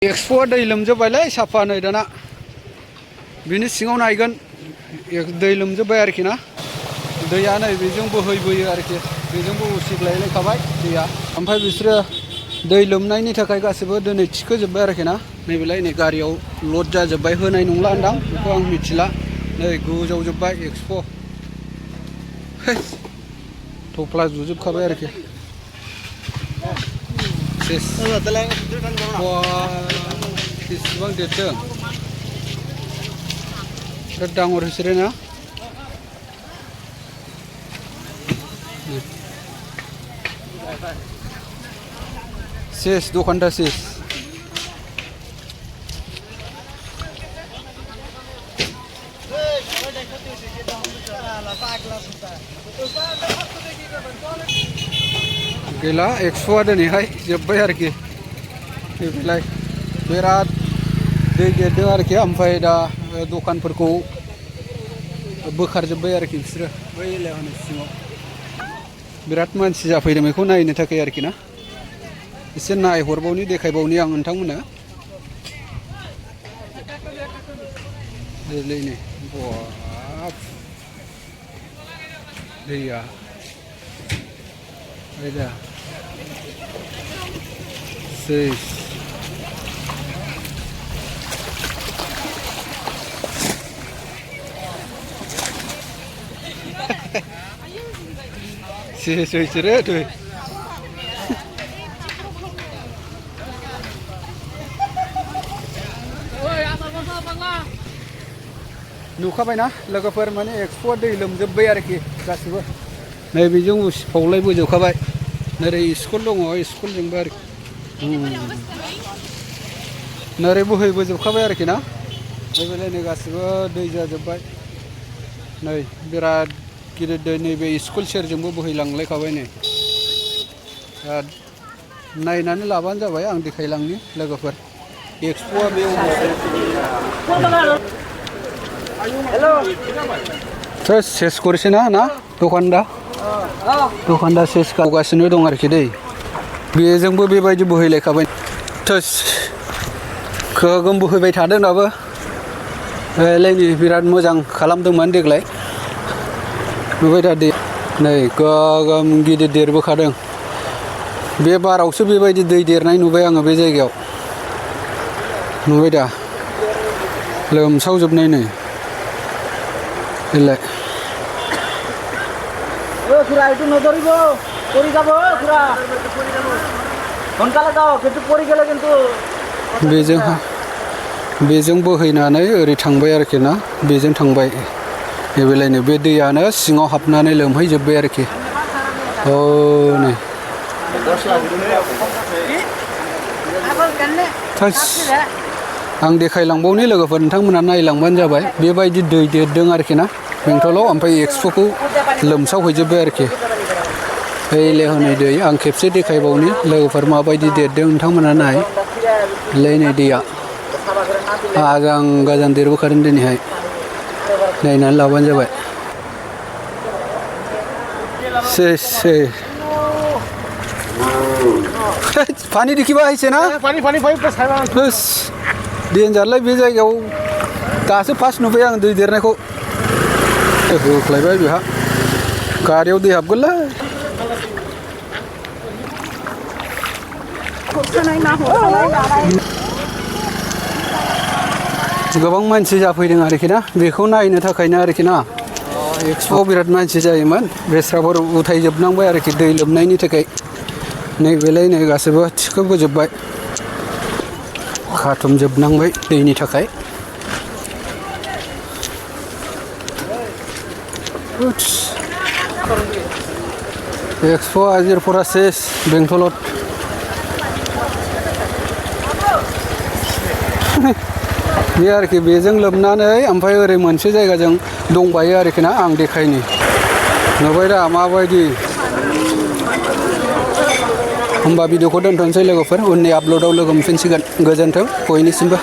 एक्सप'आ दै लोमजोब्बायलै साफा नै दाना बिनि सिङाव नायगोन दै लोमजोब्बाय आरोखि ना दैया नै बेजों बोहैबोयो आरोखि बेजोंबो उसिग्लायलायखाबाय दैया ओमफ्राय बिसोरो दै लोमनायनि थाखाय गासिबो दिनै थिखोजोब्बाय आरोखि ना नैबेलाय नै गारियाव लड जाजोब्बाय होनाय नंला होनदां बेखौ आं मिथिला नै गोजावजोब्बाय एक्सप' थफ्ला जुजोबखाबाय आरोखि बेसेबां देरदों बिराद डाঙर बिसोरो ना सेस दखानदार सेस गैला एक्सप'आ दिनैहाय जोब्बाय आरोखि बेलाय बिराद दै देरदों आरोखि ओमफ्राय दा दखानफोरखौ बोखारजोब्बाय आरोखि बिसोरो बै लामानि सिङाव बिराद मानसि जाफैदों बेखौ नायनो थाखाय आरोखि ना एसे नायहरबावनि देखायबावनि आं नोंथांमोननो नै बाब दैया दा सेस सेस बिसोरो दै नुखाबायना लोगोफोर माने एक्सप'आ दै लोमजोब्बाय आरोखि गासिबो नै बेजों उसिफावलायबोजोबखाबाय नोरै स्कुल दङ स्कुलजोंबो आरोखि नोरै बोहैबोजोबखाबाय आरोखि ना बेबायदिनो नै गासिबो दै जाजोब्बाय नै बिराद गिदिर दै नैबे स्कुल सेरजोंबो बोहैलांलायखाबाय नै नायनानै लाबानो जाबाय आं देखायलांनि लोगोफोर एक्सप'आ बे सेस करेছে ना दखानदार सेस गावगासिनो दं आरोखि दै बेजोंबो बेबायदि बोहैलायखाबाय थोस गोगोम बोहैबाय थादों दाबो लायनि बिराद मोजां खालामदोंमोन देग्लाय नुबाय दा दै नै गोगोम गिदिर देरबोखादों बे बारावसो बेबायदि दै देरनाय नुबाय आङो बे जायगायाव नुबाय दा लोमसावजोबनाय नै देलाय খুড়া একটু নজরিব পড়ি যাব খুড়া সোনকালে যাও কিন্তু পড়ি গেলে কিন্তু बेजों बोहैनानै ओरै थांबाय आरोखि ना बेजों थांबाय बेलायनो बे दैयानो सिङाव हाबनानै लोमहैजोब्बाय आरोखि औ नै आं देखायलांबावनि लोगोफोर नोंथांमोना नायलांबानो जाबाय बेबायदि दै देरदों आरोखि ना बेंटलाव ओमफ्राय एक्सप'खौ लोमसावहैजोब्बाय आरोखि ओइले हनै दै आं खेबसे देखायबावनि लोगोफोर माबायदि देरदों नोंथांमोना नाय लायनै दैया आजां गाजां देरबोखादों दिनैहाय नायनानै लाबानो जाबाय पानी दिखिबा हैसे ना डेन्जारलाय बे जायगायाव दासो फार्स्ट नुबाय आं दै देरनायखौ होख्लायबाय बेहा गारियाव दै हाबगोनलै गोबां मानसि जाफैदों आरोखि ना बेखौ नायनो थाखायनो आरोखि ना एक्सप'आव बिराद मानसि जायोमोन बेस्राफोर उथायजोबनांबाय आरोखि दै लोमनायनि थाखाय नैबेलाय नै गासैबो थिखोबोजोब्बाय खाथुमजोबनांबाय दैनि थाखाय एक्सप' आजिर फरा सेस बेंटलाव बे आरोखि बेजों लोमनानै ओमफ्राय ओरै मोनसे जायगाजों दंबायो आरोखि ना आं देखायनि नुबाय दा माबायदि होमबा भिडिअखौ दोनथ'नोसै लोगोफोर उननि आपल'डआव लोगो मोनफिनसिगोन गोजोन्थों बयनिसिमबो